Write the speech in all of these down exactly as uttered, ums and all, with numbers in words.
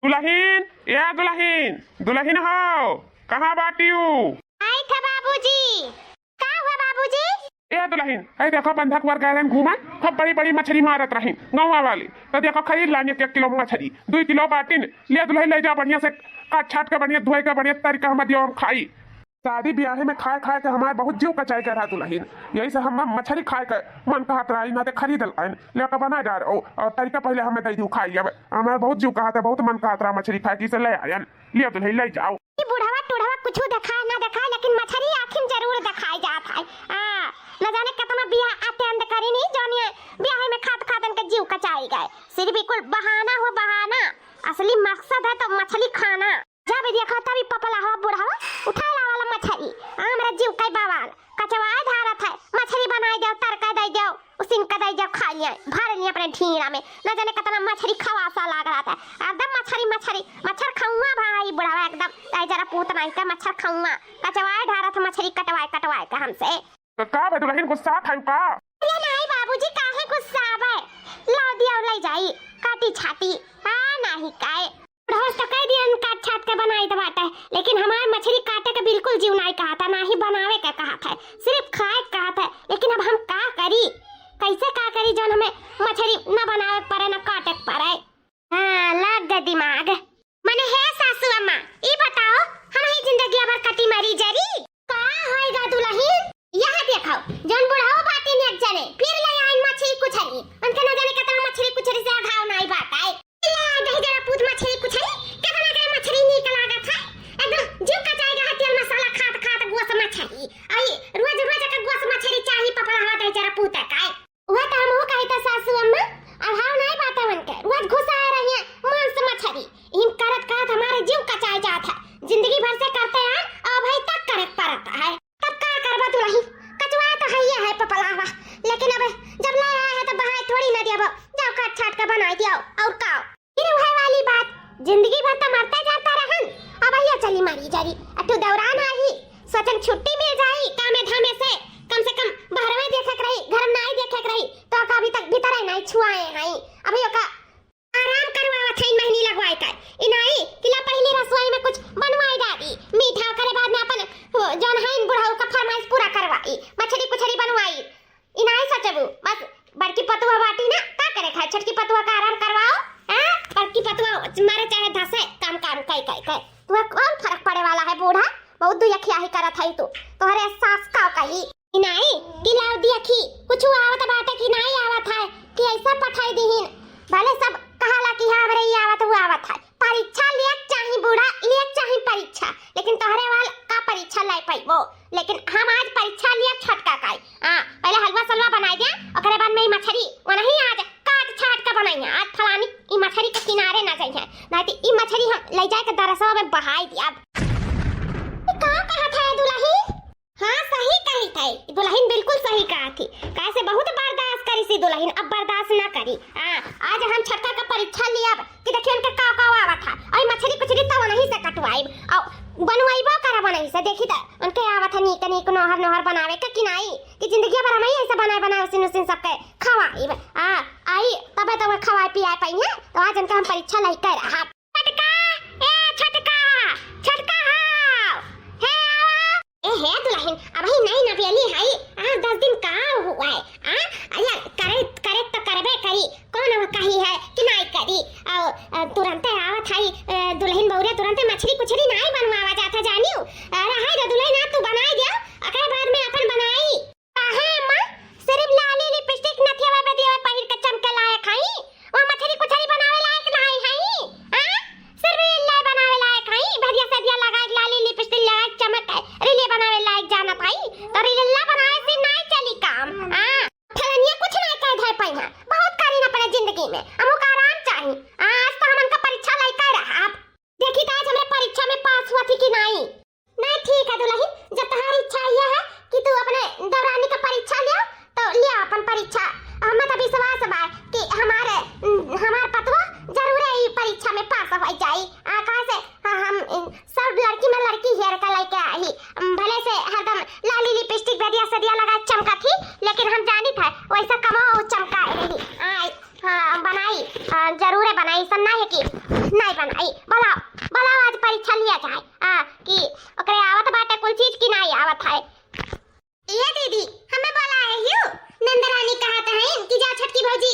दुलहिन, ए दुलहिन, दुलहिन हो, कहाँ बाटिउ? आई था बाबूजी। का हुआ बाबूजी? ए दुलहिन, ए देखो बंधक वर गए रहन घूमन, खूब बड़ी बड़ी मछरी मारत रहिन गौवा वाली। तो देखो खरीद लानी एक किलो मछरी, दुई किलो बाटिन। ले दुलहिन ले जाओ बढ़िया से काट छाट के बढ़िया धोए के बढ़िया तरीका हम दियो हम खाई। शादी ब्याहे में खाए खाए के हमार बहुत जीव कचाई के रहा दुलहिन, यही से हम मछरी खाए के मन कहत रहा, ना ते खरीद लाइन लेके बना जा रहो और तरीका पहले हमें दे दियो खाई। अब हमार बहुत जीव कहत है, बहुत मन कहत रहा मछरी खाए की, से ले आयन। ले दुलहिन ले जाओ। ई बुढ़वा टुढ़वा कुछ देखाए ना देखाए, लेकिन मछरी आँखी में जरूर देखाई जात है। आ, न जाने कितना बियाह अटेंड करी नहीं, जौन ये बियाह में खात खात इनके जीव कचाई गए। सिर्फ बिल्कुल बहाना हो बहाना, असली मकसद है तो मछली खाना। जब देखा तभी पपला हो बुढ़वा उठाए लावाला मछरी, हमरा जीव कई बवाल। कचवाए धारत है, मछरी बनाई देव, तड़का दे देव, उसिन के दे देव, खा लिया, भर लिया अपने ढींगरा में। न जाने कितना मछरी खवासा लाग रहा था, एकदम मछरी मछरी, मच्छर खउआ भाई बुढ़वा एकदम। आई जरा पूत नहीं का मच्छर खउआ, कचवाए धारत है मछरी कटवाए कटवाए के हमसे। तो का बे दुलहिन गुस्सा खायू का? अरे नहीं बाबूजी, काहे गुस्सा आवे? लाओ दिया ले जाई, काटी छाटी। हाँ नहीं काए। बुढ़वा तो कह दिया काट छाट के बनाई तो बाटे, लेकिन हमार मछरी काटे के बिल्कुल जीव नहीं कहत है, ना ही बनावे के कहत है, सिर्फ खाए के कहत है। लेकिन अब हम का करी, कैसे का करी जौन हमें मछरी न बनावे के पड़े, न काटे के पड़े। हाँ, लग गए दिमाग। मने हे सासू अम्मा, ई बताओ, हम ही जिंदगी अबर कटी मरी जरी? का होएगा दुलहिन? यह देखो, जौन बुढ़ऊ बाटिन एक जने, फिर ले आइन मछरी कुछरी। उनके न जाने कितना मछरी कुछरी से अघाव नाई बात आए। ले आए दही जरा पूत मछरी कुछरी, कितना के मछरी नीक लागत है। एकदम जीव कचाई रहा तेल मसाला खात खात गोस मछरी। आई रोज रोज के गोस मछरी चाही पपड़ा हवा दही जरा पूत का। वह तो हमहू कही था सासू अम्मा, अभाव नहीं बाटे उनके, रोज घुसा रही है मांस मछरी। इन करत करत हमारे जीव कचाए जात है, जिंदगी भर से करते आए, अब भाई तक करे पड़ता है। तब का करबा दुलही, कचवा तो है ये है पपलावा, लेकिन अब जब ले आए है तो बहाए थोड़ी ना दिया, जाओ काट छाट के बनाई दियो और का। फिर वह वाली बात, जिंदगी भर तो मरते जाता रहन, अब ये चली मरी जारी। अटू दौरान आई, सोचन छुट्टी मिल जाई कामे धामे से, कम से कम बहरवे देखे के रही, घर में नाई देखे के रही, तो का अभी तक भीतर ही नाई छुआए हैं। अभी ओका आराम करवावत है, महीनी लगवाए का। इनाई किला पहले रसोई में कुछ बनवाई डाली, मीठा करे बाद में अपन, हो, जौन है बुढ़ऊ का फरमाइश पूरा करवाई, मछली कुछरी बनवाई। ई नाई सोचबू, बस बड़की पतुआ बाटी ना, का करे खाए, छोटकी पतुआ का आराम करवाओ, हैं? बड़की पतुआ मारे चाहे धसे, काम काम कई कई कई। तुहे कौन फर्क पड़े वाला है बूढ़ा? बहुत दुयखियाही करत है तू, तोहरे सास का कही। ई नाई कि लाव दियखी, कुछ आवत बाटे कि नाई आवत है, कि ऐसा पठाई दीहिन। भले सब कहाला कि हाँ, हमरे ई आवत, वो आवत है। परीक्षा लियक चाही बूढ़ा, लियक चाही परीक्षा, लेकिन तोहरे वाल का परीक्षा ले पाइबो? लेकिन हम आज परीक्षा लियक छोटका काई। हाँ, पहले हलवा सलवा बनाई दे, ओकरे बाद में ई मछरी वनही आज काट छाट के बनाई है। आज फलानी ई मछरी के किनारे ना जाई है, नहीं तो ई मछरी हम ले जाए के दरसवा में बहाई दिया। ई का कहत है दुलही? हाँ, सही कही थे, दुलहिन बिल्कुल सही कहा थी। काहे से बहुत बर्दाश्त करी सी दुलहिन, अब बर्दाश्त ना करी। हाँ, आज हम छोटका का परीक्षा लियब कि देखिए उनके का का आवत है। और मछली कुछली तो वनही से कटवाइब और बनवाइबो करब वनही से। देखी तो उनके आवत है नीक नीक नोहर नोहर बनावे के कि नाई, कि जिंदगी भर हम ही ऐसे बनाए बनाए उसिन उसिन सबके खवाइब। हाँ, आई तबे तो वह खवाए पियाए पाई है। तो आज उनके हम परीक्षा लई कर रहा। छोटका, ए छोटका, छोटका हो, हे आवा। ए हे दुलहिन, अबही नई नवेली हई, आठ दस दिन का हुआ है, आ? अरे करे, करे तो करबे करी, कौन वो कही है कि नाई करी? और, अ, तुरंते आवत हई, अ, दुलहिन बौरे तुरंते मछली कुछली नाई बनवावा जात है जानियो। अरे है रे दुलहिन, आ तू बनाई दे, ओकरे बाद में अपन बनाई। काहे अम्मा? सिर्फ लाली लिपस्टिक नथिया में बदिया में पहिर के चमके लायक हई, वो मछरी कुछरी बनावे लायक नाई हई, हाँ? सिर्फ रील बनावे लायक हई, भदिया सदिया लगा के लाली लिपस्टिक लगा के चमक के रील बनावे लायक जानत हई, तो रील बनाए से नाई चली काम, हाँ? फलनिया कुछ नाई कह धै पाई है, बहुत करीन अपने जिंदगी में, हमहू का आराम चाही, हाँ? आज तो हमन का परीक्षा लइका रहा, आप देखी तो आज हमरे परीक्षा में पास हुआ थी कि नाई? नहीं, ठीक है दुलहिन, जब तोहार इच्छा यह है कि तू अपने देवरानी का परीक्षा लिया, तो लिया अपन परीक्षा। हमें तो विश्वास बा कि हमारे, हमार पतवा जरूर ई परीक्षा में पास हो जाई। आ, कहाँ से, हाँ, हम, इन सब लड़की में लड़की हेर के लेके आई। हम भले से हरदम लाली लिपस्टिक बेदिया सदिया लगा चमका थी, लेकिन हम जानी था वैसा कमो चमका रही। आ, हाँ, बनाई, आ, जरूर है बनाई, ऐसा नहीं है कि नहीं बनाई। बोलाओ, बोलाओ, आज परीक्षा लिया जाए। हाँ, कि ओकरे आवत बाटे कुल चीज कि नाई आवत है। ए दीदी, हमें बोलाए हियो? नंदरानी कहत हैं कि जा छोटकी भौजी,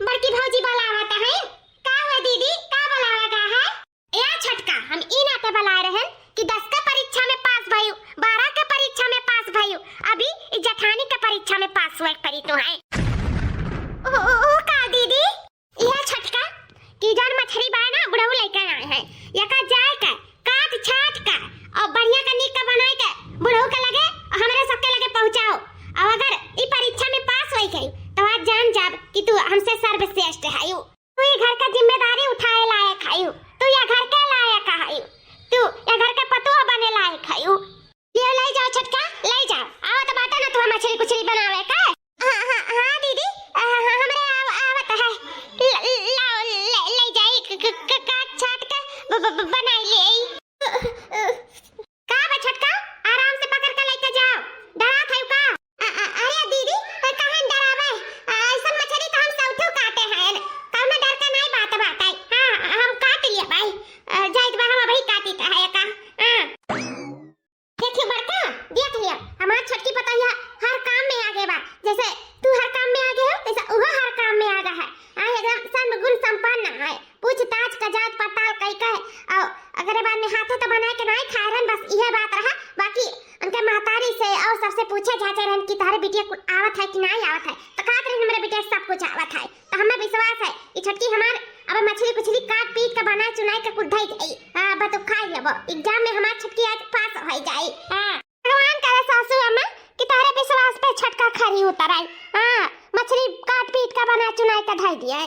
बड़की भौजी बोलावत हैं। का हुआ दीदी, का बोलावा गा है? ए छोटका, हम ई नाते बोलाए रहन कि दस का परीक्षा में पास भयू, बारह का परीक्षा में पास भयू, अभी ई जेठानी का परीक्षा में पास हुए परी तू है। ओ, ओ, ओ का दीदी? यह छोटका कि जौन मछरी बा ना, बुढ़ऊ लेके आए हैं, यका जाए के काट छाट के और बढ़िया का नीक का बनाए के बुढ़ऊ के लगे और हमरे सबके लगे पहुँचाओ। और अगर ई परीक्षा में पास होई गई तो आज जान जाब कि तू हमसे सर्वश्रेष्ठ हयू। तू ये घर का जिम्मेदारी उठाए लायक हयू, तू ये घर के लायक हयू, तू ये घर के पतोह बने लायक हयू। ले, ले जाओ छोटका, ले जाओ। आवत बाटे ना तू मछरी कुछरी बनावे का? हाँ, हाँ, हाँ दीदी, हाँ, हाँ, हमरे आव-, आवत है। ल-, लाओ, ले, ले जाई क-, क-, क-, काट छाट के ब-, ब-, ब-, बनाई ले आई। का बा छोटका, आराम से पकड़ के लेके जाओ। डरात है का? अ-, अ-, अरे दीदी, अ, काहे डरावे? अ, ऐसन मछरी तो हम सौठो काटे हैं। कौनो डर का नहीं बात बाटे। हाँ, हम काट लिए भाई। अ, जाइत बा, हम अभी काटी है का? हाँ। देखियो बड़का, देख लियो, हमार छोटकी पतोहिया हर काम में आगे बा। जैसे तू हर काम में आगे हो, तैसे उहो हर काम में आगे है। आ, एकदम सर्व गुण संपन्न है। पूछताछ का जांच पड़ताल कई के, और अगरे बाद में हाथे तो बनाए के नाई खाए रहन, बस इहे बात रहा। बाकी उनके महतारी से और सबसे पूछे जाचे रहन कि तोहरे बिटिया कुल आवत है कि नाई आवत है, तो कहत रहन हमरे बिटिया सब कुछ आवत है। तो हमें विश्वास है कि छोटकी हमार अब मछली कुछली काट पीट के बनाए चुनाए के कुल धई जाई। हाँ, अब तो खाई लेबो। एग्जाम में हमार छोटकी आज पास हो जाई। हाँ, भगवान करे सासू अम्मा कि तोहरे विश्वास पे छोटका खरी उतर आई। हाँ, मछली काट पीट के बनाए चुनाए के धई दिए।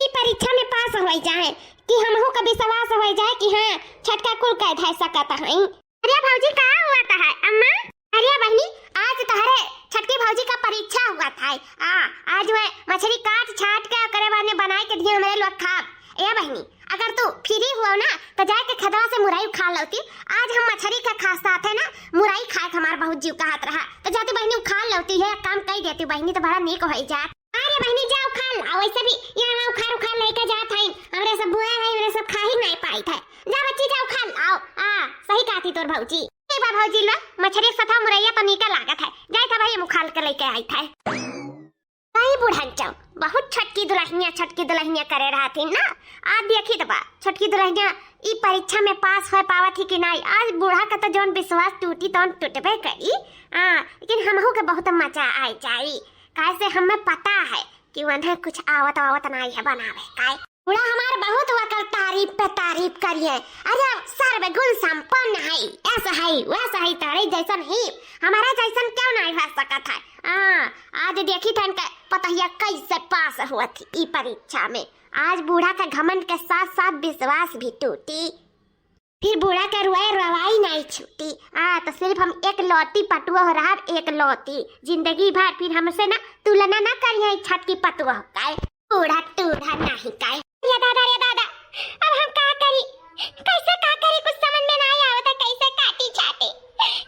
ई परीक्षा में पास हो जाए कि हमहू का विश्वास हो जाए कि हाँ, छोटका कुल कह धै सकत है। अरे भौजी, का हुआ था है अम्मा? अरे बहिनी, आज तोहरे छोटकी भौजी का परीक्षा हुआ था। आ, आज वह मछली काट छाट के ओकरे बाद में बनाए के दिए हमरे लोग खाब। ए बहिनी, अगर तू फ्री हुआ ना तो जाए के खेतवा से मुरई उखाड़ लौती। आज हम मछली के खा साथे ना मुरई खाए के हमार बहुत जीव कहत रहा, तो जाती बहिनी उखाड़ लौती है, काम कई देती बहिनी तो बड़ा नीक हो जात। अरे बहिनी, जाओ खा लाओ, वैसे भी यहाँ उखाड़ उखाड़ लेके जात है, हमरे सब बुआ है, हमरे सब खा ही नहीं पाई थे। जा बच्ची, जाओ खा लाओ। आ, सही कहती तोर भौजी। ए बा भौजी लो, मछरी सथा मुरैया तो नीका लागत है, जाए था भाई, हम उखाड़ के लेके आई था। भाई बुढ़न चौ, बहुत छोटकी दुल्हनिया, छोटकी दुल्हनिया करे रहती ना। आज देखी तो बा, छोटकी दुल्हनिया ई परीक्षा में पास हो पावत ही कि नहीं। आज बूढ़ा का तो जौन विश्वास टूटी तौन टूटबे करी। हाँ, लेकिन हमहू के बहुत मजा आए जाई, काहे से हमें पता है कि उन्हें कुछ आवत आवत नहीं है बनावे। काय बूढ़ा हमार बहुत वकर तारीफ पे तारीफ करिए। अरे सर्व गुण संपन्न है, ऐसा है, वैसा है, तारे जैसन ही, हमारा जैसन क्यों नहीं हो सकत है। हाँ, आज देखी थन के पतहिया कैसे पास हुआ थी ई परीक्षा में। आज बूढ़ा का घमंड के साथ साथ विश्वास भी टूटी। फिर बूढ़ा के रुआई रवाई नहीं छूटी। हाँ, तो सिर्फ हम एक लौती पटुआ हो रहा, एक लौती। जिंदगी भर फिर हमसे ना तुलना ना करिए छटकी पतुआ हो काय। बूढ़ा टूढ़ा नहीं काय। रे दादा, रे दादा, अब हम का करी? कैसे का करी? कुछ समझ में नहीं आवत है, कैसे काटी छाटी?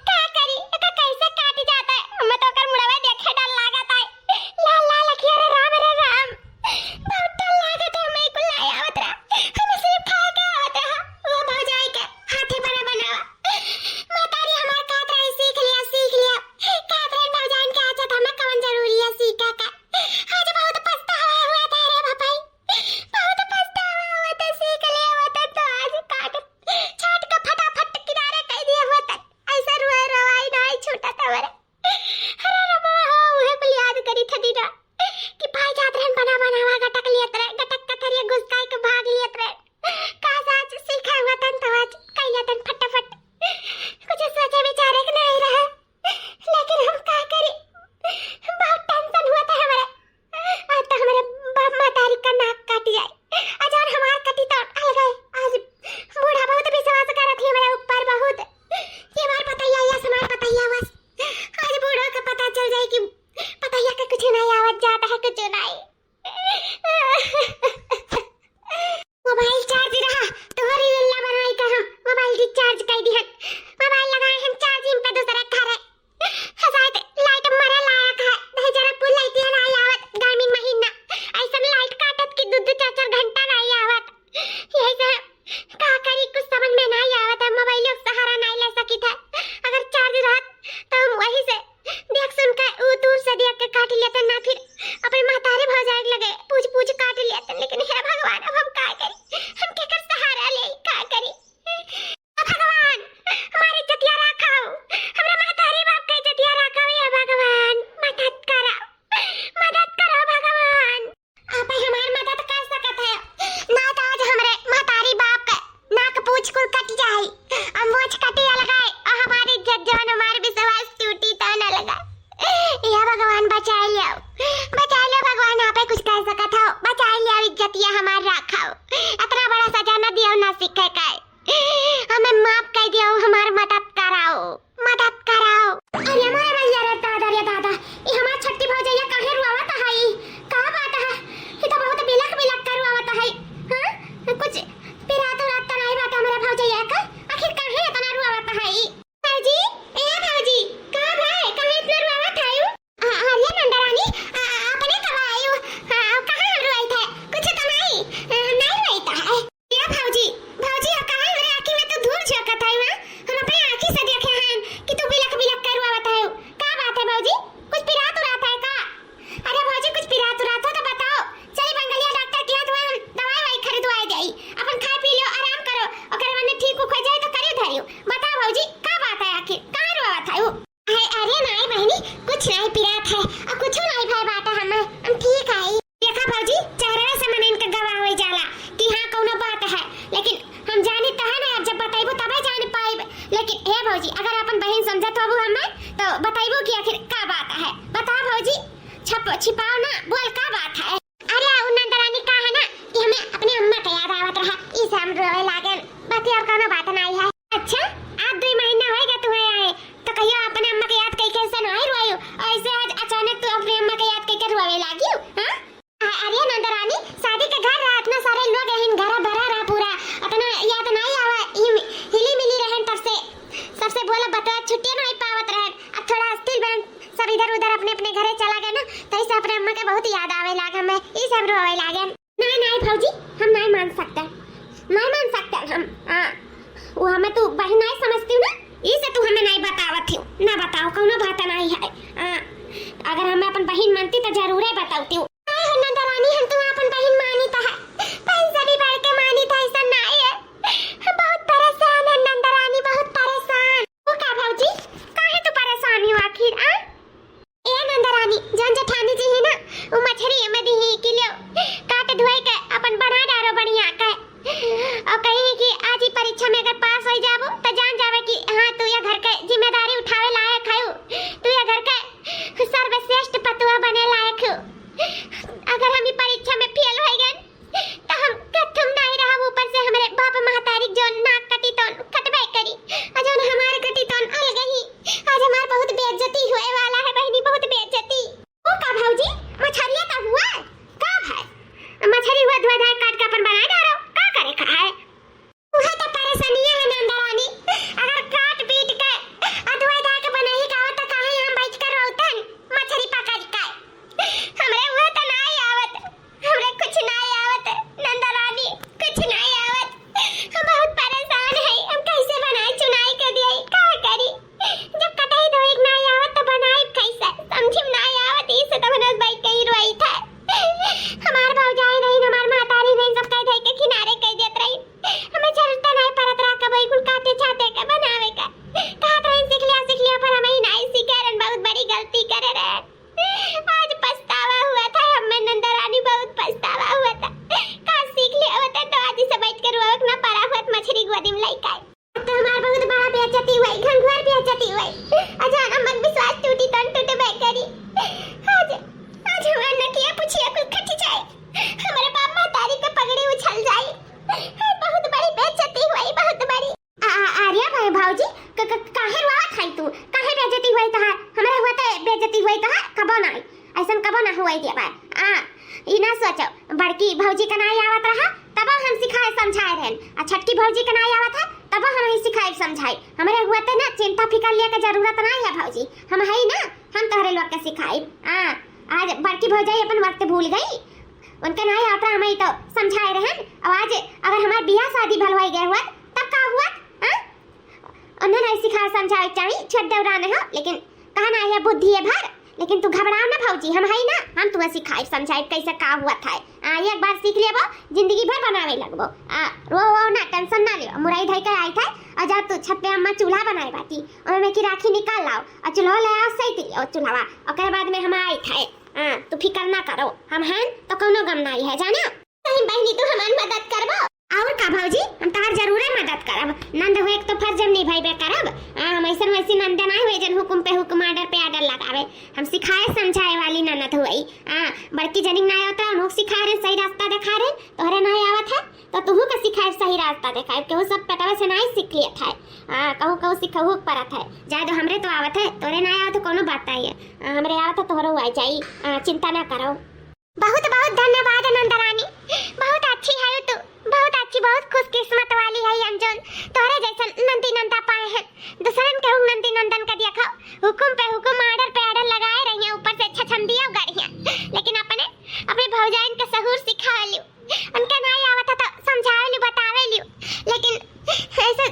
का करी? एका कैसे काटी जाता है? हमें तो ओकर मुड़वा देखे डर लागत है। लाल लाल अखिया रे राम, रे राम। बहुत डर लागत है, हमें कुल नहीं आवत रहा। हमें सिर्फ खाए के आवत रहा। वो भौजाई के हाथे बना बनावा। महतारी हमार कहत रही, "सीख लिया, सीख लिया।" कहत रही, "भौजाइन के आदत हमें कौन जरूरी है सीखे का?" आज बहुत पछतावा हुआ था रे बापाई, बहुत पछतावा हुआ था सीख लिया। ठीक है, काहे? हमें माफ कर दियो, हमार मदद कराओ, मदद कराओ। अरे मोरे भैया रे दादा रे दादा, ई हमार छोटकी भौजैया काहे रुआवत हई? का बात है? ई तो बहुत बिलख बिलख कर रुआवत हई। हाँ? कुछ पिरात उरात तो नहीं बात हमरे भौजैया का? आखिर काहे इतना रुआवत हई? भौजी, ए भौजी, का भाई, काहे इतना रुआवत हई? आ, अरे नंदरानी, आ, आ, अपने कब आयु? आ, कहाँ हम रोइत है? कुछ तो नहीं, आ, नहीं रोइत है। या भौजी, भौजी, आ, कहाँ हमरे आँखी में तू धूल झोंकत है, हाँ? हम अपने आँखी से देखे हैं कि तू बिलख बिलख के रोवत है। का बात है भौजी? कुछ पिरात उरात है का? अरे भौजी, कुछ पिरात उरात हो तो बताओ। चली बंगलिया डॉक्टर के यहाँ, तुम्हें हम दवाई ववाई खरीदवाए देई। अपन खाए पी लियो, आराम करो। ओकरे बाद में ठीक उख जाए तो करियो धरियो। बताओ भौजी, का बात है आखिर? कहाँ रोवत है? अरे, अरे नाई बहिनी, कुछ नाई पिरात है, और कुछ नाई भय बात है, हम, हम ठीक है। देखा भौजी, चेहरा से मन इनका गवाह हो जाला कि हाँ, कौनो बात है, लेकिन हम जानी तो है ना, अब जब बताइबो तबे जान पाइब। लेकिन हे भौजी, अगर अपन बहिन समझत होबू हमें, तो बताइबो कि आखिर का बात है। बताओ भौजी, छप-, छिपाओ ना, बोल का बात है। अरे, उ नंदरानी का है ना कि हमें अपने अम्मा के याद आवत रहा, ई से हम रोवे लागन, बाकी और कौनो बात नाई है। अच्छा, आज दुई महीना होइगा तुम्हें आए, तो कहियो अपने अम्मा के याद कई कैसे नाई रोयो, ऐसे आज अचानक तू अपने अम्मा के याद कई के रोवे लागियो, हाँ? अ-, अरे नंदरानी, शादी के घर रहा, इतना सारे लोग हैं, घर भरा रहा पूरा, इतना याद नाई आवा, हिम-, हिली मिली रहन तब से, सबसे बोला बतवा छुट्टियाँ नाई पावत रहन, अब थोड़ा अस्थिर बहन, सब इधर उधर अपने अपने घरे चला गए ना, तो इसे अपने अम्मा के बहुत याद आवे लाग हमें, इसे हम रोवे लागन। नहीं, नहीं भौजी, हम नहीं मान सकते, नहीं मान सकते हम। हाँ, वो हमें तू बहन नहीं समझती हूँ ना, इसे तू हमें नहीं बतावत हो, ना बताओ, कौनो बात नहीं है। हाँ, अगर हमें अपन बहन मानती तो जरूर बताती हूँ। नहीं हो नंदरानी, हम तुम्हें अपन बहन मानी तो है, बहन से भी बढ़ के मानी था, ऐसा नहीं है। हम बहुत परेशान है नंदरानी, बहुत परेशान। वो का भौजी, काहे तू परेशान हो आखिर, आ? ए नंदरानी, जौन जेठानी जी ही ना, उ मछरी में दी ही कि लियो, काट धोए के अपन बना डारो बढ़िया के। और कही कि आज ही परीक्षा में अगर पास हो जाबो, तो जान जावे कि हाँ, तू ये घर के जिम्मेदारी उठावे लायक है, तू ये घर के सर्वश्रेष्ठ पतोह बने लायक हो। अगर हम ई परीक्षा में फेल हो गए, त हम कथम नाई रहब, ऊपर से हमरे बाप महतारी जौन नाक कटी तौन कटबे करी, आ जौन हमार कटी तौन अलगही। आज हमार बहुत बेइज्जती होए वाला है बहिनी, बहुत बेइज्जती। ओ का भौजी, मछरिया त हुआ, का भाई? मछरी हुआ धोए धाए काट के अपन बनाए डारो, का करे का है? उहे त परेशानिया है नंदरानी, अगर काट पीट के आ धोए धाए के बनाई का आवत त काहे हम बैठ कर रोतन मछरी पकड़ के? हमरे उहे त नाई आवत, हमरे कुछ नाई आवत, नंदरानी, कुछ नाई आवत। हम बहुत परेशान है, हम कैसे बनाई चुनाई के दिए, का करी? जब कटाई धोई नाई आवत तो बनाई कैसे? समझी में नाई आवत, इसे तो बनस भाई कहीं रोई था। हमार भौजाई नहीं, हमार महतारी नहीं, सब कह धई के किनारे कह देत रही। हमें जरूरत नाई परत रहा कबई कुल काटे छाटे के बनावे के। कहत रही सीख लिया, सीख लिया, पर हमें ही नाई सीखे रहन, बहुत बड़ी गलती करे रहे। आज पछतावा हुआ था हमें नंदरानी, बहुत पछतावा हुआ था। काश सीख लिया होता तो आज इसे बैठ कर रोवक ना पड़ा हुआ, मछरी गोदी में लइका। तो हमार बहुत बड़ा बेइज्जती हुई, घंघुआर बेइज्जती हुई। अजान अम्मक विश्वास टूटी तन टूटबे करी। आज, आज हमार नकिया पुछिया कुल खट जाए, हमारे बाप महतारी के पगड़ी उछल जाए। बहुत बड़ी बेइज्जती हुई, बहुत बड़ी। आ, आ, अरे भाई भौजी, क-, क-, काहे रोवत है तू? काहे बेइज्जती हुई तोहार? हमरा हुआ तो बेइज्जती हुई तोहार, कबो नाई। ऐसन कबो ना हुई दिया भाई। आ, ई ना सोचो, बड़की भौजी का नाई आवत रहा, तब हम सिखाए समझाए रहन। आ छोटकी भौजी का नाई आवत है, तब हम ही सिखाए समझाए। हमरे हुआ तो ना चिंता फिकर लिया के जरूरत नाई है भौजी। हम है ना, हम तोहरे लोग के सिखाए। आ, आज बड़की भौजाई अपन वक्त भूल गई। उनके नाई आवत रहा, हम ही तो समझाए रहन। और आज अगर हमार बियाह शादी भलवाई गए हुआ, तब का हुआ? हाँ? उन्हें नहीं सिखा समझावे के चाही, छोट देवरान हो, लेकिन कहा ना है बुद्धि है भर, लेकिन तू घबराओ ना भौजी, हम है ना, हम तुम्हें सिखाए समझाए कैसे का हुआ था। आ, एक बार सीख लेबो, जिंदगी भर बनावे लगबो। आ, रो वो ना, टेंशन ना लियो, मुरई धई के आई था, और जा तू छत पे अम्मा चूल्हा बनाए बाटी, और में की राखी निकाल लाओ, और चूल्हा ले आओ, सही थी, और चूल्हा, ओकरे बाद में हम आई था। आ, तू फिकर ना करो, हम हैं तो कौनो गम नहीं है, जाना? कहीं बहिनी तू हमार मदद करबो? और का भौजी, हम तहार जरूरे मदद करब। नंद हुए के तो फर्ज हम निभाइबे करब। आ, हम ऐसन वैसी नंद नाहीं हुए जन हुकुम पे हुकुम, order पे order लगावे। हम सिखाए समझाए वाली ननद हुई। आ, बड़की जनिक नाहीं आवत रहा, उन्हों सिखाए रहे, सही रास्ता देखा रहे, तोहरे नाहीं आवत है तो तुहू के सिखाए सही रास्ता देखाए। केहू सब पेटवा से नाहीं सीख लियत है। आ, कहू कहू सिखहू के परत है। जाए दो, हमरे तो आवत है, तोरे नाहीं आवत है, कोनो बात नाहीं है। आ, हमरे आवत है, तोहरो आ जाई। आ, चिंता ना करो। बहुत बहुत धन्यवाद नंदरानी, बहुत अच्छी है तू, बहुत अच्छी, बहुत खुशकिस्मत वाली है हम जौन तोहरे जैसन नंदी नंदा पाए हैं। दूसरन के हूँ नंदी नंदन के देखो, हुकुम पे हुकुम, order पे order लगाए रही हैं, ऊपर से छछंदिया गढ़िया, लेकिन अपने अपने भौजाइन के सहूर सिखा लियो, उनके नाहीं आवत है तो समझावे लियो, बतावे लियो, लेकिन ऐसे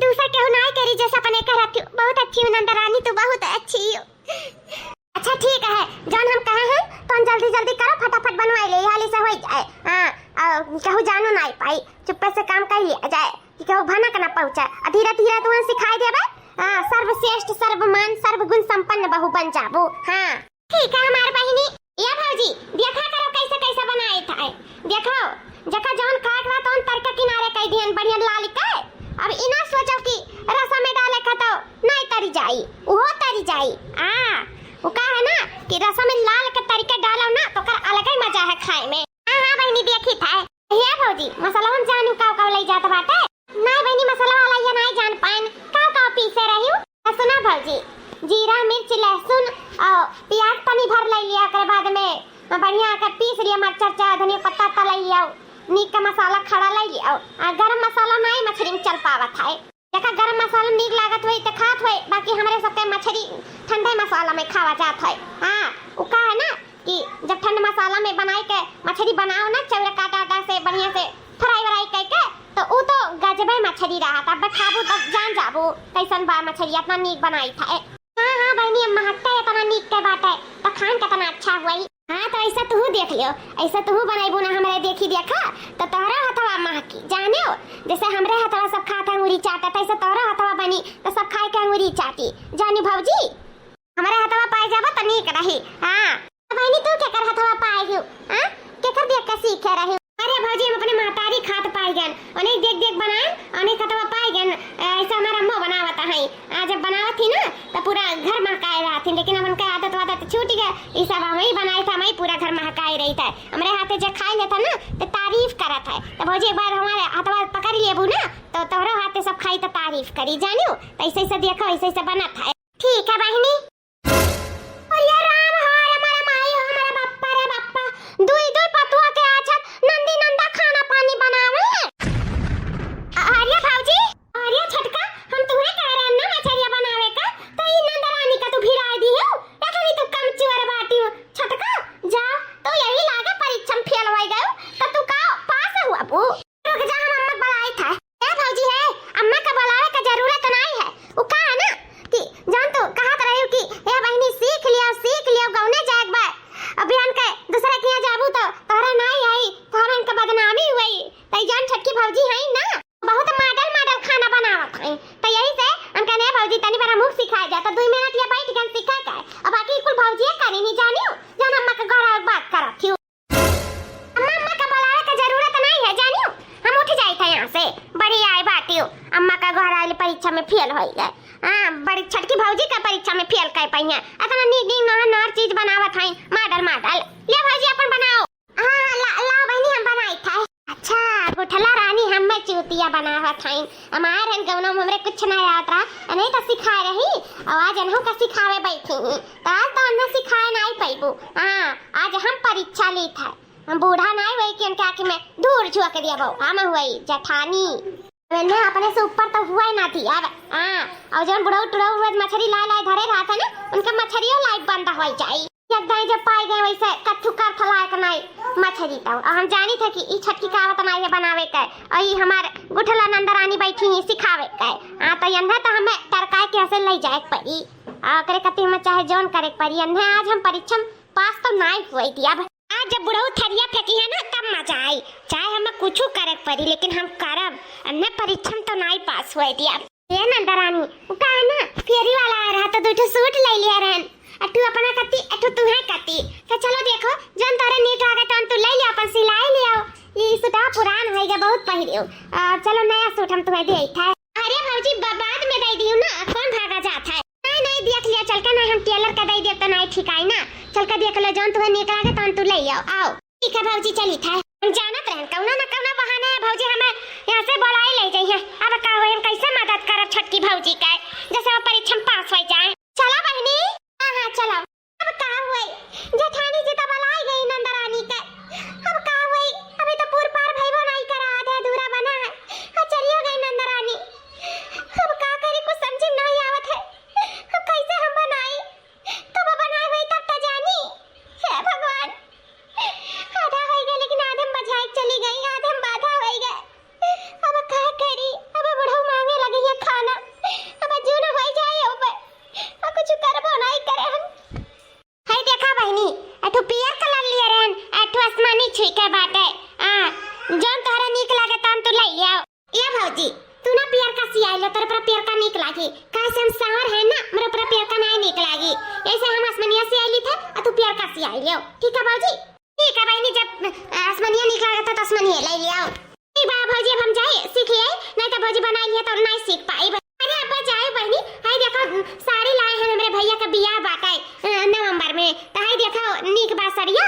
दूसर केहू नाहीं करी जैसे अपने करत हो। बहुत अच्छी हो नंदरानी, तू बहुत अच्छी हो। अच्छा ठीक है, जौन हम कहे हैं तौन जल्दी जल्दी करो, फटाफट बनवाई ले, हाली से होई जाए। हाँ, और केहू जानो नाहीं पाई, चुप्पे से काम कर लिया जाए कि केहू भनक ना पहुँचे। और धीरे धीरे तुहन सिखाई देबे। हाँ, सर्वश्रेष्ठ, सर्वमान, सर्वगुण संपन्न बहू बन जाबू। हाँ ठीक है हमार बहिनी। या भौजी, देखा करो कैसे कैसे बनाए था। देखो, जका जौन खाए के बा तौन तड़का किनारे कई दिहन बढ़िया लाल के। अब ई ना सोचो कि रसम में डाले के तो नाहीं तरी जाई, उहो तरी जाई। आ, वो का है ना कि रसम में लाल के तरी के डालो ना तो ओकर अलग ही मजा है खाए में। हाँ हाँ बहिनी, देखी था। हे भौजी, मसाला हम जानू काव काव लई जात बाटे? नाहीं बहिनी, मसाला वाला ये नाहीं जान पाएन, काव काव पीसे रहियो? तो सुना भौजी, जीरा, मिर्च, लहसुन और प्याज तनी भर लई लिया, ओकरे बाद में बढ़िया के पीस लिया, मरचा, धनिया पत्ता तलई लिया, नीक का मसाला खड़ा लई लिया। आ गरम मसाला नाहीं मछरी में चल पावत है। जेका गरम मसाला नीक लागत होई त खात होई, बाकी हमरे सबके मछरी ठंडे मसाला में खावा जात है। हाँ, उ का है ना कि जब ठंड मसाला में बनाई के मछरी बनाओ ना, चौरा काटा आटा से बढ़िया से फ्राई व्राई कई के, तो उ तो गजबे मछरी रहत। अब खाबू तब जान जाबू कैसन बा मछरी, इतना नीक बनाई था। हाँ हाँ बहिनी, अब महकते इतना नीक के बाटे, तो खान कितना अच्छा हुई। हाँ, तो ऐसा तू देख लियो, ऐसा तू बनाइबू ना हमरे देखी देखा, तो तोहरा हथवा महकी, जानियो, जैसे हमरे हथवा सब खात अंगूरी चाटत, ऐसे तोहरा हथवा बनी, तो सब खाए के अंगूरी चाटी, जानी भौजी। हमरे हथवा पाए जाबो तो नीक रही। हाँ। तो बहिनी, तू केकर हथवा पाए हो? हाँ? केकर देख के सीखे रही? अरे भौजी, हम अपने महतारी खात पाए गन, उन्हें देख देख बनाए, उन्हें हथवा पाए गन, ऐसा हमारा अम्मा बनावत है। आ, जब बनावत थी ना, तो पूरा घर महकाए रहत थी, लेकिन अब उनका आदत वादत छूट गया। ई सब हम ही बनाए था, हम ही पूरा घर महकाए रही था। हमरे हाथे जे खाए लेता ना, तो तारीफ करत है। तो भौजी, एक बार हमारे हथवा पकड़ लेबू ना, तो तोहरो हाथे सब खाई तो तारीफ करी, जानियो। तो ऐसे ऐसे देखो, ऐसे ऐसे बनत है। ठीक है बहिनी। अरे राम हो, अरे हमारा माई हो, हमारा बाप्पा रे बाप्पा, दुई दुई पतुआ के आछत नंदी नंदा खाना पानी बनावे। अरे भौजी, अरे छोटका, हम तुहरे कह रहे ना मछरिया बनावे का, तो ई नंदरानी का तू भिराए दी हो, या कहीं तू कम चुअर बाटी हो। छोटका, जा, तू यही लागे परीक्षा में फेल हो गयो, तो तू का पास हुआ बू? रुक जा, हम अम्मा के बुलाइत है। ए भौजी है, अम्मा का बुलावे का जरूरत नाहीं है। उ का है ना कि जौन तू कहत रही कि ए बहिनी सीख लियो, सीख लियो, गौने जाए के बा। अब बिहान के दूसरे के यहाँ जाबू तो तोहरा नाहीं आई, तोहरा इनका बदनामी हुई। तई जान छोटकी भौजी है ना, बहुत मॉडल मॉडल खाना बनावत है। तो यही से हम कहने भौजी तनी बार हमहू सिखाए जा, तो दुई मिनट ये बैठ गन सीखे के। अब बाकी कुल भौजिए करी नहीं जानियो, जौन अम्मा के घर आवे के बात करत थी। अम्मा, अम्मा का बुलावे का जरूरत नाहीं है, जानियो। हम उठ जाइत है यहाँ से। बड़ी आए बाटियो, अम्मा का घर आइल परीक्षा में फेल होई गए। हाँ, बड़ी छोटकी भौजी का परीक्षा में फेल कर पाई है। इतना नीक नीक नहर नहर चीज बनावत है, मॉडल मॉडल। ले भौजी, अपन बनाओ। हाँ, हाँ, ला, लाओ बहिनी, हम बनाइत है। अच्छा, गुठला रानी, हम में चूतिया बनावत है। हमार हन गौना में हमरे कुछ ना आवत रहा, नहीं तो सिखाए रही। और आज इन्हों का सिखावे बैठी ही, तो आज तो अन्ना सिखाए नाहीं पैबू। हाँ, आज हम परीक्षा लीत है। हम बूढ़ा नाहीं हुई कि उनके आँखी में धूर झोंक दिया बहू, हम हुई जेठानी। मैंने अपने से ऊपर तो हुआ ही ना थी अब। हाँ, और जौन बुढ़ऊ टुढ़ऊ रोज मछरी लाए लाए धरे रहत है ना, उनके मछरियो लाए बंद हो जाई। एक दाई जब पाए गए वैसे कथू कर फलाए के नाहीं मछरी तो। और हम जानी थे कि ई छटकी का आवत नाहीं है बनावे के, और ई हमार गुठला नंदरानी बैठी ही सिखावे के। हाँ, तो यंधे तो हमें टरकाए के हंसे ले जाए के पड़ी। आ, ओकरे कति हमें चाहे जौन करे के पड़ी, यंधे आज हम परीक्षा में पास तो नाहीं हुए थी। अब आज जब बुढ़ऊ थरिया फेंकी है ना, तब मजा आई। चाहे हमें कुछ करे के पड़ी, लेकिन हम करब। अन्ने परीक्षा में तो नाहीं पास हुए थी। अब ए नंदरानी, उ का है ना, फेरी वाला आ रहा तो दो ठो सूट ले लिया रहन। अठू अपना कती, अठू तुहे कती। तो चलो देखो, जौन तोहरे नीक लागे तौन तू ले लियो, अपन सिलाई लियो। ई सूटवा पुरान होइगा, बहुत पहिरियो। आ, चलो नया सूट हम तुहे देइत है। अरे भौजी, ब-, बाद में दे दियो ना, कौन भागा जात है? नहीं, नहीं, देख लियो, चल के ना हम टेलर का दे दियो तो नहीं ठीक आई ना। चल के देख लो, जौन तुहे नीक लागे तौन तू ले लियो। आओ। ठीक है भौजी, चलित है। हम जानत रहन, कौनो न कौनो बहाने भौजी हमें यहाँ से बोलाई ले जइहैं। अब का होई, हम कैसे मदद करब छोटकी भौजी के, जैसे वो परीक्षा में पास हो जाए। चला बहिनी। हाँ, हाँ, चला। अब का होई, जेठानी जी तो बोलाई गई नंदरानी के। अब का होई, अभी तो पूर पार भइबो नहीं करा, आधे अधूरा बना है। अब चलियो गई नंदरानी। अब का करी, कुछ समझ में नहीं आवत है। अब कैसे हम बनाई? कब बनाए होई तब त जानी। हे भगवान, आधा होई गए, लेकिन आधे में बझाए चली गई, आधे में बाधा होई गए। अब का करी? अब बुढ़ऊ मांगे लगी है खाना, अब जून होई जाए ऊपर, अब कुछ करबो नहीं करे हम। हई देखा बहिनी, एठू पियर कलर लिए रहन, एठू आसमानी छुई के बाटे। आ, जौन तोहरा नीक लागे तौन तू ले आओ। ए भौजी, तू ना पियरका सियाई लो, तोरे पर पियरका नीक लागी। काहे से हम सांवर है ना, हमरे ऊपर पियरका नाय नीक लागी। ऐसे हम आसमनिया सियाई ली थे, आ तू पियरका सियाई लियो। ठीक है भौजी? ठीक है बहिनी, जब, अ, आसमनिया नीक लागत है तो आसमनिया ले लियो। ठीक बा भौजी, अब हम जाई सीख आई, नहीं तो भौजी बनाई लिया तो नहीं सीख पाई। अरे अब्बा जाए बहिनी, हाय देखो, साड़ी लाए हैं हमरे भैया का बियाह बाटे, अ, नवंबर में, तो हाय देखो नीक बा सड़िया।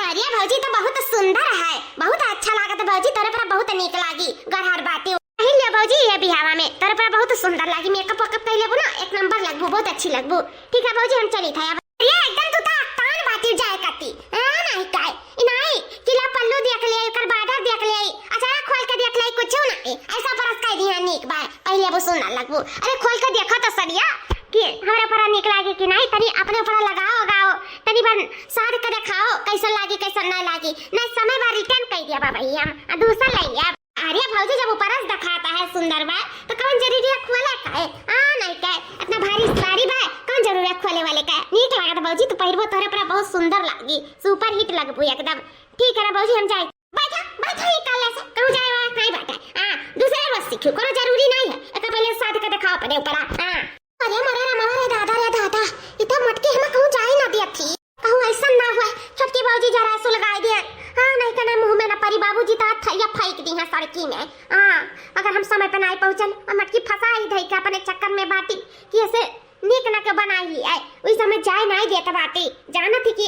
अरे भौजी, तो बहुत सुंदर है, बहुत अच्छा लागत है भौजी, तोरे पर बहुत नीक लागी, गरहर बाटी। पहिन ले भौजी, ये बिहावा में तोरे पर बहुत सुंदर लागी, मेकअप वेकअप कर लेबू ना, एक नंबर लगबू, बहुत अच्छी लगबू। ठीक है भौजी, हम चली था अब। अरे एकदम तू तो अकतान बाटी जाए कती, हाँ, नहीं काय, ई नहीं, किला पल्लू देख ले, एकर बॉर्डर देख ले, अचारा खोल के देख ले, कुछ नहीं, ऐसा परस कह दिया नीक बा, पहले वो सुंदर लगबू। अरे खोल के देखो तो सड़िया, कि हमरे ऊपर नीक लागी कि नहीं, तनी अपने ऊपर लगाओ, लगाओ, तनी भर साध के देखाओ, कैसन लागी, कैसन नहीं लागी, नहीं समय भर रिटर्न कर दिया बाबा, ये हम आ दूसर ले लिया। अरे भौजी, जब ऊपर से दिखाता है सुंदर बा, तो कौन जरूरी है खोले का है? आ, नहीं का, इतना भारी साड़ी बा, कौन जरूरी है खोले वाले का? नीक लागत भौजी, तू पहिरबो, तोहरे पर बहुत सुंदर लागी, सुपर हिट लगबू एकदम। ठीक है ना भौजी, हम जाए। बैठा, बैठा, ये काले से कहूँ जाए वाला नहीं बैठा। हाँ, दूसरे रोज सीखियो, कोनो जरूरी नहीं है। एक पहले साध के दिखाओ अपने ऊपर, हाँ। अरे मरे रे, मरे रे, दादा रे दादा, ई तो मटकी हमें कहूँ जाए ना दिया थी। कहूँ ऐसा ना हुआ, छोटकी भौजी जरा सुलगाई दिया। हाँ, नहीं तो नहीं मुँह में ना परी, बाबूजी तो थरिया फेंक दी है सड़की में। हाँ, अगर हम समय पे नहीं पहुँचन और मटकी फंसा ही धई के अपने चक्कर में बाटी कि ऐसे नीक ना के बनाई ली है, वही समय जाए नहीं देत बाटी। जानत ही कि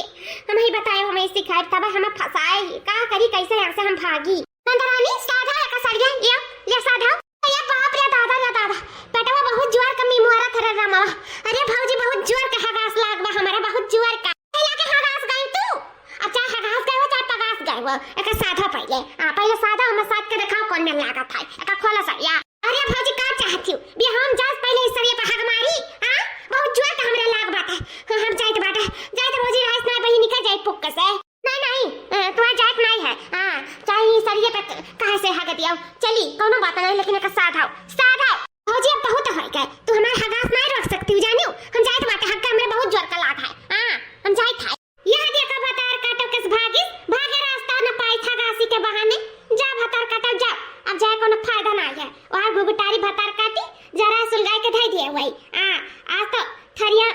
हम ही बताए, हमें सिखाए, तब हमें फंसाए ही। का करी, कैसे यहाँ से हम भागी? नंदरानी, साधा है का सड़िया? ये, ये साधा। अरे बाप रे दादा रे दादा, पेटवा बहुत जोर का मिमुआरा थरे रामवा। अरे भौजी, बहुत जोर का हगास लाग बा हमारा, बहुत जोर का। कैला के हगास गई तू? अब चाहे हगास गए हो, चाहे पगास गए हो, एका साधा पहले। आ, पहले साधा, हमें साध के दिखाओ कौन में लागत है। एका खोला सड़िया। अरे भौजी, का चाहत हो? बे हम जात पहले इस सड़िया पे हग मारी? हाँ? बहुत जोर का हमरा लाग बाटे। हाँ, हम जाइत बाटे। जाइत भौजी, राइस ना बहिनी का जाइत पुक्का से। नहीं, नहीं, अ, तुम्हार जात नहीं है। हाँ, चाहे ये सरिये पे क-, कहाँ से हग दिया। चली, कौनो बात नहीं, लेकिन एक साधाओ, साधाओ। भौजी, अब बहुत हो गए। तू हमार हगास नहीं रोक सकती हो, जानियो। हम जात बाटे, हग का हमरे बहुत जोर का लाग है। हाँ, हम जात है। यह देखा भतार काटो किस भागिस, भागे रास्ता न पाई हगासी के बहाने। जा भतार काटो, जा। अब जाए कोनो फायदा नहीं है। वहाँ गुगटारी भतार काटी, जरा सुलगाई के धई दिए हुई। आ, आज तो थरिया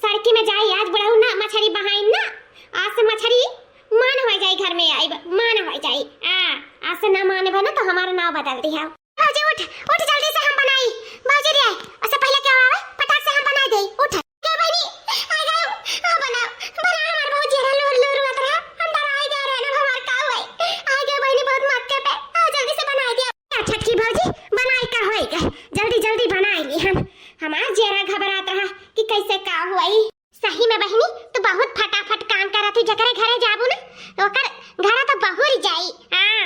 सड़की में जाई, आज बुढ़ऊ ना मछरी बहाइन ना, आज से मछरी मान हो जाई, घर में आई ब-, मान हो जाई। आ, आज से ना माने बा ना तो हमारा नाव बदल दिया। भौजी उठ, उठ जल्दी से हम बनाई। भौजी रे, उससे पहले क्या हुआ? फटाक से हम बना दे। उठ। क्या बनी? आ गयो। हाँ, बनाओ, बनाओ, हमार भौजी रे, लूर, लूर मत रहा। हम डराए जा रहे ना, हमार का हुआ? आ गयो बहनी, बहुत मौके पे। आ, जल्दी से बनाई दिया। अच्छा की भौजी, बनाई का होएगा? जल्दी, जल्दी बनाई ली हम। हमार जेरा घबरात रहा कि कैसे का हुई। सही में बहिनी, तू बहुत फटाफट काम करत हू। जकरे घरे जाबू ना, ओकर घरा तो बहुर जाई। हाँ,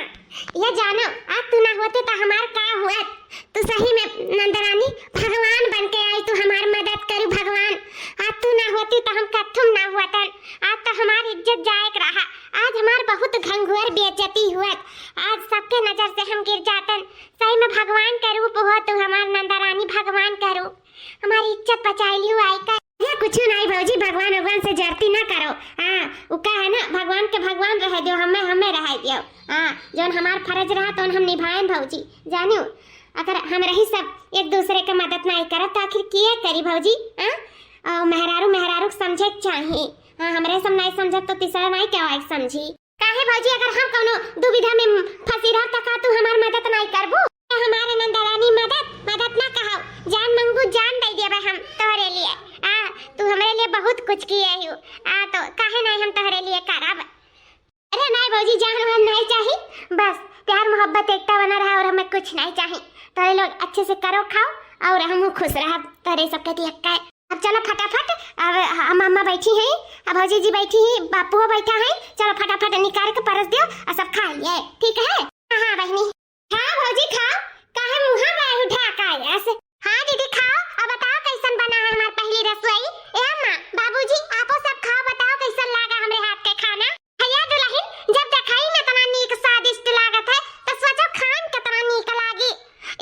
ये जानो, आज तू ना होते तो हमार का हुआ? तू सही में नंदरानी भगवान बन के आई, तू हमार मदद करू भगवान। आज तू ना होती तो हम कथुम ना हुआतन। आज तो हमार इज्जत जाए के रहा। आज हमार बहुत घंघुअर बेइज्जती हुआ। आज सबके नजर से हम गिर जातन। सही में भगवान के रूप हो तू हमार नंदरानी, भगवान के रूप। हमारी इज्जत बचाई लियो आई का। ये कुछ नहीं भौजी, भगवान, भगवान से जरती ना करो। हाँ, वो का है ना, भगवान के भगवान रह दियो, हमें, हमें रह दियो। हाँ, जौन हमार फर्ज रहा तो हम निभाएं भौजी। जानियो, अगर हम रही सब एक दूसरे के मदद नहीं करब तो आखिर किए करी भौजी? हाँ, अ, मेहरारू, मेहरारू के समझे के चाही। हाँ, हमरे सब नाई समझब तो तीसरा नाई केहू आइके समझी। काहे भौजी, अगर हम कौनो दुविधा में फंसी रहब त का तू हमार मदद नाई करबू? हमारे नंदरानी मदद, मदद ना कहाओ, जान मंगबू जान दे देबे हम तोहरे लिए। आ, तू हमरे लिए बहुत कुछ किए हो, आ, तो काहे नाई हम तोहरे लिए करब? अरे नाई भौजी, जान वान नाई चाही, बस प्यार मोहब्बत एकता बना रहा और हमें कुछ नाई चाही। तोहरे लोग अच्छे से करो खाओ और हमहू खुश रहब तोहरे सबके दिया। अब चलो फटाफट, अब हम अम्मा बैठी हैं, अब भौजी जी बैठी हैं, बापुओ बैठा है, चलो फटाफट निकाल के परस दियो और सब खा लिए, ठीक है? हाँ, हाँ बहिनी। हाँ भौजी खाओ, काहे मुँह बाहु ढाका है ऐसे? हाँ दीदी खाओ, अब बताओ कैसन बना है हमार पहली रसोई। ए अम्मा, बाबूजी, आपो सब खाओ, बताओ कैसन लागा हमरे हाथ के खाना। भैया दुलहिन, जब देखाई में इतना नीक स्वादिष्ट लागत है, तो सोचो खान कितना नीक लागी।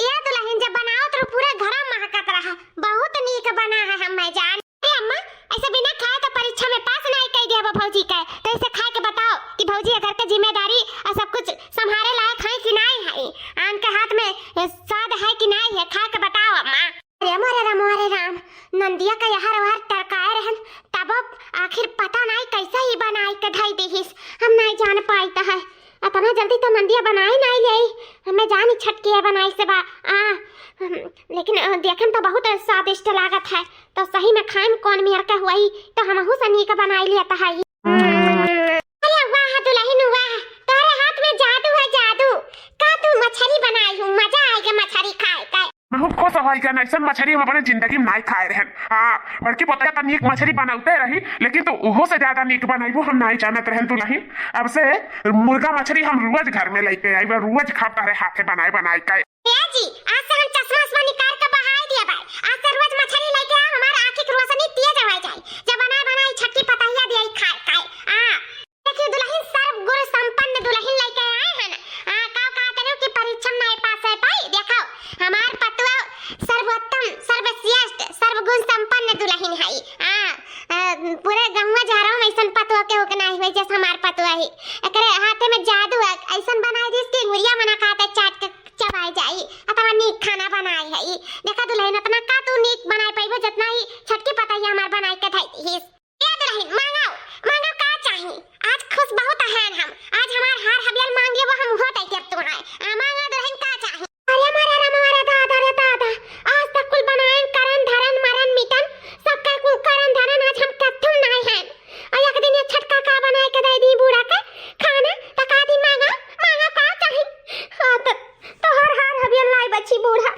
ए दुलहिन, जब बनाओ तो पूरा घर महकत रहा, बहुत नीक बना है हम्मे जान। ए अम्मा, ऐसे बिना खाए तो परीक्षा में पास नाई कई देबो भौजी के, तो ऐसे खाए के बताओ कि भौजी ये घर के जिम्मेदारी और सब कुछ संभारे लायक है कि नाई है। आन के हाथ में ये स्वाद है कि नाई है, खा के बताओ अम्मा। अरे मोरे राम, अरे राम, नंदिया का यहाँ रवार टरकाए रहन, तब आखिर पता नाई कैसे ही बनाई के धई दिहिस, हम नाई जान पाइत है। अतना जल्दी तो नंदिया बनाई नाई ले, हमें जानी छटकी है बनाई से बा। आ, हम, लेकिन, अ, देखन तो बहुत स्वादिष्ट लागत है, तो सही में खाए में कौन मेर के हुई, तो हमहू से नीक बनाई लेत है। अरे वाह दुलहिन वाह, तोहरे हाथ में जादू है जादू। का तू मछरी बनाई हूँ, मजा आएगा मछरी खाए का। बहुत खुश होई जान, ऐसन मछरी हम अपने जिंदगी में नाई खाए रहन। हाँ, बड़की पोतिया तो नीक मछरी बनौते रही, लेकिन तू उहो से ज्यादा नीक बनैबू हम नाई जानत रहन दुलहिन। अब से मुर्गा मछरी हम रोज घर में लेके आइबे, रोज खाब तोहरे हाथे बनाए बनाए के। ए जी, आज से हम चश्मा उश्मा निकाल के बहाई दिया भाई। आज से रोज मछरी लेके आओ, हमार आँखी के रोशनी तेज हो जाए। जब बनाए बनाए छटकी पतहिया दिया खाए खाए। हाँ। देखियो दुलहिन, सर्वगुण संपन्न दुलहिन लेके आए हैं ना। हाँ, का कहते रहो कि परीक्षा में नाई पास है पाई, देखो हमार पतुआ सर्वोत्तम, सर्वश्रेष्ठ, सर्वगुण संपन्न दुलहिन है। हाँ, अ, पूरे गंगा झारा में ऐसन पतुआ के होके नाई हुए जैसे हमार पतुआ है। एकरे हाथे में जादू है, ऐसन बनाई दिस कि अंगुरिया मना खाते चाट के चबाए जाई। अतना नीक खाना बनाए है। देखा दुलहिन, अतना का तू नीक बनाए पाइबो जितना ही छटकी पतहिया हमार बनाए के धई दिहिस। ए दुलहिन, मांगो, मांगो का चाही? आज खुश बहुत हैं हम। आज हमार हार हबियल मांग लेबो, हम उहो दे देब तोहरे। आ, मांगो दुलहिन का चाही? अरे मारे राम, मारे दादा रे दादा, आज तक कुल बनाएन करन धरन मरन मिटन, सबका कुल करन धरन आज हम कत्थुम नाई हैं। और एक दिन ये छटका का बनाए के दे दी बूढ़ा के खाना, तो का दी मांगा, मांगा का चाही? हाँ, तो तोहर हार हबियल नाई बची बूढ़ा,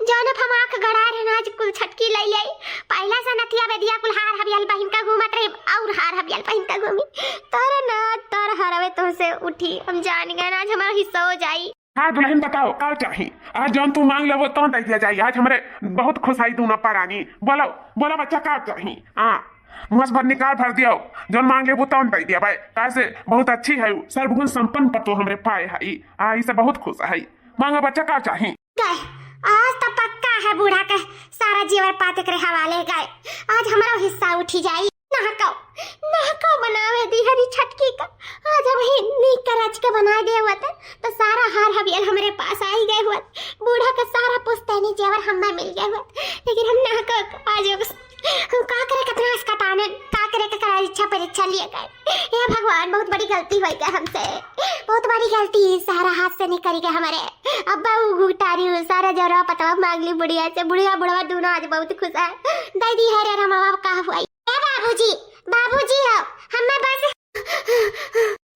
जौन अब हम आँख गड़ा रहे आज कुल छटकी ले ले। पहला से नथिया बेदिया कुल हार हबियल पहिन के घूमत रही, और हार हबियल पहिन के घूमी। तोरे ना, तोर हरवे तोहसे उठी, हम जान गए आज हमारा हिस्सा हो जाई। हाँ दुलहिन बताओ का चाही? आज जौन तू मांग लेबो तौन दे दिया जाई। आज हमरे बहुत खुश आई दोनों परानी। बोलो, बोलो बच्चा का चाही? हाँ, मुँह से भर निकाल भर दियो, जौन मांग लेबो तौन दे दिया भाई। काहे से बहुत अच्छी है, सर्वगुण संपन्न पतो हमरे पाए है। हाँ, इसे बहुत खुश है। मांगा बच्चा का चाही? गए, आज तो पक्का है बूढ़ा के सारा जीवन पात एकरे हवाले गए। आज हमरो हिस्सा उठी जाई। नहको, नहको बनावे दी हरी छटकी का। आज हम ही नीक के रच के बना दे हुआ था, तो सारा हार हबियल हमरे पास आई गए हुआ। बूढ़ा का सारा पुश्तैनी जेवर हमें मिल गए हुआ, लेकिन हम नहको आज हम का करे, कितना अस्कताने, का करे के करा इच्छा परीक्षा लिए गए। हे भगवान, बहुत बड़ी गलती होई गए हमसे, बहुत बड़ी गलती, सारा हाथ से निकल गए हमारे। अब उ गुटारी सारा जरा पतवा मांग ली बुढ़िया से, बुढ़िया बुढ़वा दोनों आज बहुत खुश है। दे दी है रे रमावा का हुआ। ए बाबूजी, बाबूजी हो, हमें बस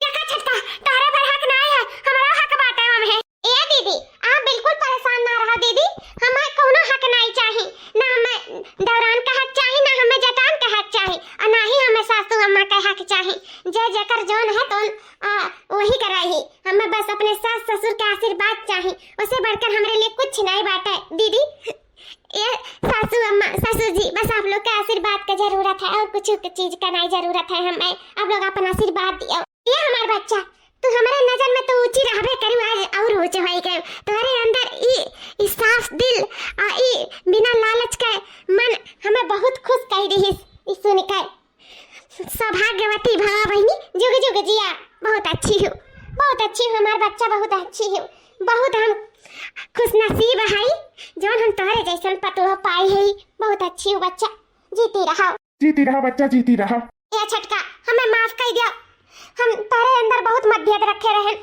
देखा छटका, तोहरे भर हक नाई है, हमारा हक बाटे हम है। ए दीदी, आप बिल्कुल परेशान ना रहो दीदी, हमें कौनो हक नाई चाही, ना हमें दौरान का हक चाही, ना हमें जटान का हक चाही, और ना ही हमें सासू अम्मा का हक चाही। जे जेकर जौन है तो, आ, वही कराई। हमें बस अपने सास ससुर के आशीर्वाद चाही, उसे बढ़कर हमरे लिए कुछ नाई बाटे दीदी। ए सासू अम्मा, ससुर जी, बस आप लोग के आशीर्वाद के जरूरत है, और कुछ चीज का नाई जरूरत है हमें। आप लोग अपन आशीर्वाद दियो। ए हमार बच्चा, तू हमारे नजर में तो ऊंची रहबे करू, आज और ऊंचे होई गए। तुम्हारे अंदर ई, ई साफ दिल आ ई बिना लालच के मन हमें बहुत खुश कर दिहिस। ई सुन के सौभाग्यवती भवा बहिनी, जुग जुग जिया। बहुत अच्छी हो, बहुत अच्छी हो हमार बच्चा, बहुत अच्छी हो। बहुत हम खुशनसीब हई जौन हम तोहरे जैसन पतोह पाई हई। बहुत अच्छी हो बच्चा। जीती रहो। जीती रहो बच्चा, जीती रहो। ए छोटका, हमें माफ कइ दियो। हम तोहरे अंदर बहुत मतभेद रखे रहन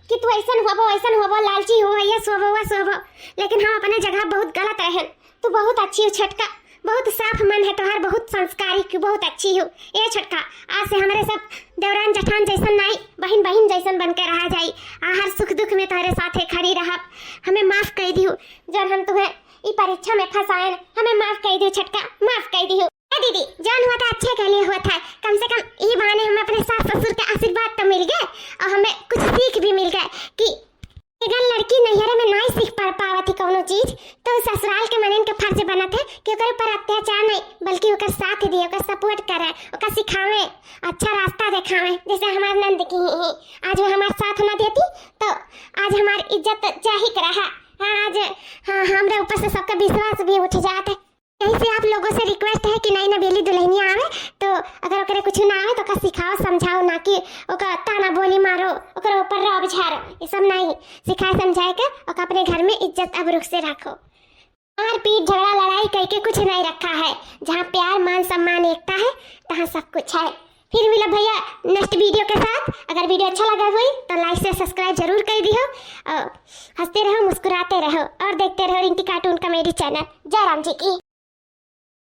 कि तू ऐसन होबो, वैसन होबो, लालची हो, ये सोबो, वो सोबो। लेकिन हम अपने जगह बहुत गलत रहन। तू बहुत अच्छी हो छोटका, बहुत साफ मन है तोहार, बहुत संस्कारी, तू बहुत अच्छी हो। ए छोटका, आज से हमरे सब देवरान जठान जैसन नाई, बहिन बहिन जैसन बन के रहा जाई। आ हर सुख दुख में तोहरे साथे खड़ी रहब। हमें माफ कइ दियो, जौन हम तुहे ई परीक्षा में फंसाएन। हमें माफ कइ दियो छोटका, माफ कइ दियो। ए दीदी, जौन हुआ था अच्छे के लिए हुआ था। कम से कम ई बहाने हमें अपने सास ससुर के आशीर्वाद तो मिल गए और हमें कुछ सीख भी मिल गए कि अगर लड़की नैहरे में नाई सीख पा, पावत ही कौनो चीज, तो ससुराल के मनन के फर्ज बनत है कि ओकर ऊपर अत्याचार नहीं, बल्कि ओकर साथ दिए, ओकर support करे, ओकर सिखावे, अच्छा रास्ता देखावे, जैसे हमार नंद की ही। आज वो हमार साथ ना देती, तो आज हमार इज्जत जाहिक रहा। हाँ, आज, हाँ, हमरे ऊपर से सबका विश्वास भी उठ जात है। यही से आप लोगों से request है कि नई नवेली दुल्हनिया आवे, तो अगर ओकरे कुछ ना आवे, तो ओका सिखाओ, समझाओ, ना कि ओका ताना बोली मारो, ओकरे ऊपर रौब झारो, ये सब नहीं। सिखाए समझाए के ओका अपने घर में इज्जत अबरुख से रखो। मारपीट, झगड़ा, लड़ाई कइके कुछ नहीं रखा है। जहाँ प्यार, मान, सम्मान, एकता है, तहाँ सब कुछ है। फिर मिलब भैया next video के साथ। अगर video अच्छा लगा हुई तो like से subscribe जरूर कइ दिहो और हंसते रहो, मुस्कुराते रहो और देखते रहो रिंकी cartoon comedy channel। जय राम जी की।